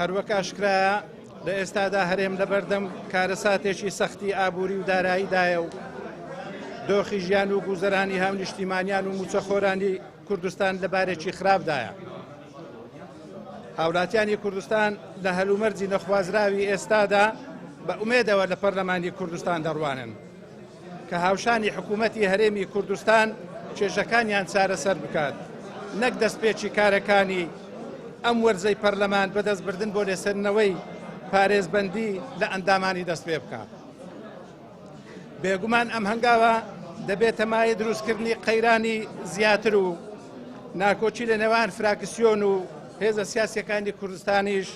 هەروەک ئاشکرایە لە ئێستادا هەرێم لەبەردەم کارەساتێکی سەختی ئابووری و داراییدایە و دۆخی ژیان و گوزەرانی هاونیشتیمانیان و موچەخۆرانی کوردستان لە بارێکی خراپدایە. هاوڵاتیانی کوردستان لە هەلومەرجی نەخوازراوی ئێستادا بە ئومێدەوە لە پەرلەمانی کوردستان دەڕوانن کە هاوشانی حکوومەتی هەرێمی کوردستان کێشەکانیان چارەسەر بکات نەک دەستپێکی کارەکانی ئەم وەرزەی پەرلەمان بەدەستبردن بۆ لێسەندنەوەی پارێزبەندی لە ئەندامانی دەست پێ بکات. بێگومان ئەم هەنگاوە دەبێتە مایەی دروستکردنی قەیرانی زیاتر و ناکۆکی لە نێوان فراکسیۆن و هێزە سیاسیەکانی کوردستانیش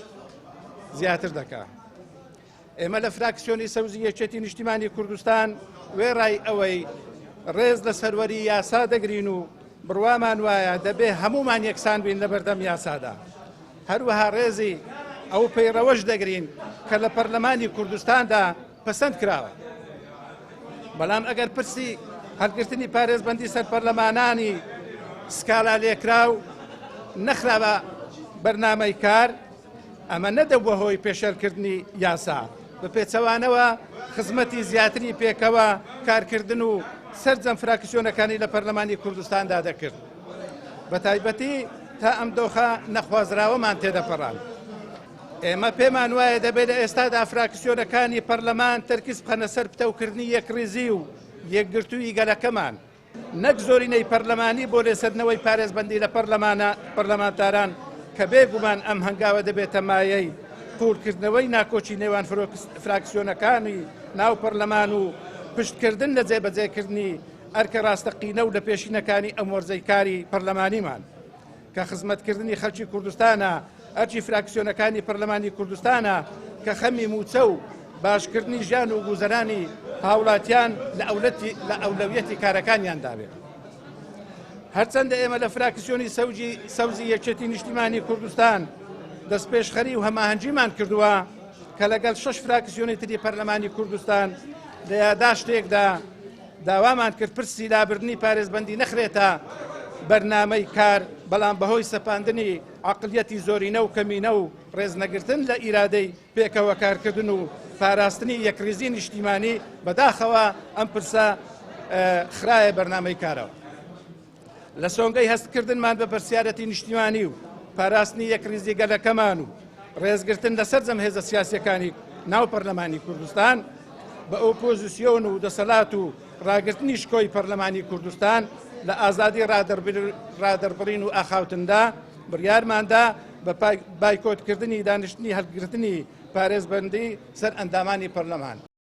زیاتر دەکات. ئێمە لە فراکسیۆنی سەوزی یەکێتی نیشتیمانی کوردستان وێڕای ئەوەی ڕێز لە سەروەری یاسا دەگرین و بڕوامان وایە دەبێ هەمومان یەکسان بین لە بەردەم یاسادا هەروەها ڕێزی ئەو پەیڕەوەش دەگرین کە لە پەرلەمانی کوردستاندا پەسەند کراوە بەڵام ئەگەر پرسی هەڵگرتنی پارێزبەندی سەر پەرلەمانانی سکاڵا لێکراو نەخرابە بەرنامەی کار ئەمە نەدەبووە هۆی پێشێلکردنی یاسا، بە پێچەوانەوە خزمەتی زیاتری پێکەوە کارکردن و سەرجەم فراکسیۆنەکانی لە پەرلەمانی کوردستاندا دەکرد، بە تایبەتی تا ئەم دۆخە نەخوازراوەمان تێدەپەڕاند. ئێمە پێمان وایە دەبێت لە ئێستادا فراکسیۆنەکانی پەرلەمان تەرکیز بخەنە سەر پتەوکردنی یەکڕیزی و یەکگرتوویی گەلەکەمان، نەک زۆرینەی پەرلەمانی بۆ لێسەندنەوەی پارێزبەندی لە پەرلەمانە پەرلەمانتاران کە بێ گومان ئەم هەنگاوە دەبێتە مایەی قووڵکردنەوەی ناکۆکی نێوان فراکسیۆنەکانی ناو پەرلەمان و پشتکردن لە جێبەجێکردنی ئەرکە ڕاستەقینە و لە پێشینەکانی ئەم وەرزەی کاری پەرلەمانیمان کە خزمەتکردنی خەلکی کوردستانە، ئەرکی فراکسیۆنەکانی پەرلەمانی کوردستانە کە خەمی مووچە و باشکردنی ژیان و گوزەرانی هاوڵاتیان لە ئەولەویەتی کارەکانیاندا بێت. هەرچەندە ئێمە لە فراکسیۆنی سەوجی سەوزی یەکێتی نیشتیمانی کوردستان دەستپێشخەری و هەماهەنگیمان کردووە کە لەگەڵ شەش فراکسیۆنی تری پەرلەمانی کوردستان لە یاداشتێکدا داوامان کرد پرسی لابردنی پارێزبەندی نەخرێتە بەرنامەی کار، بەڵام بەهۆی سەپاندنی عەقڵیەتی زۆرینە و کەمینە و ڕێزنەگرتن لە ئیرادەی پێکەوە کارکردن و پاراستنی یەکڕیزی نیشتیمانی، بەداخەوە ئەم پرسە خرایە بەرنامەی کارەوە. لە سۆنگەی هەستکردنمان بە بەرپرسیارەتی نیشتیمانی و پاراستنی یەکڕیزی گەلەکەمان و ڕێزگرتن لە سەرجەم هێزە سیاسیەکانی ناو پەرلەمانی کوردستان بە ئۆپۆزیسیۆن و دەسەلات و ڕاگرتنی شکۆی پەرلەمانی کوردستان لە ئازادی ڕادەربڕین و ئاخاوتندا بڕیارماندا بە بایکۆتکردنی دانیشتنی هەڵگرتنی پارێزبەندی سەر ئەندامانی پەرلەمان.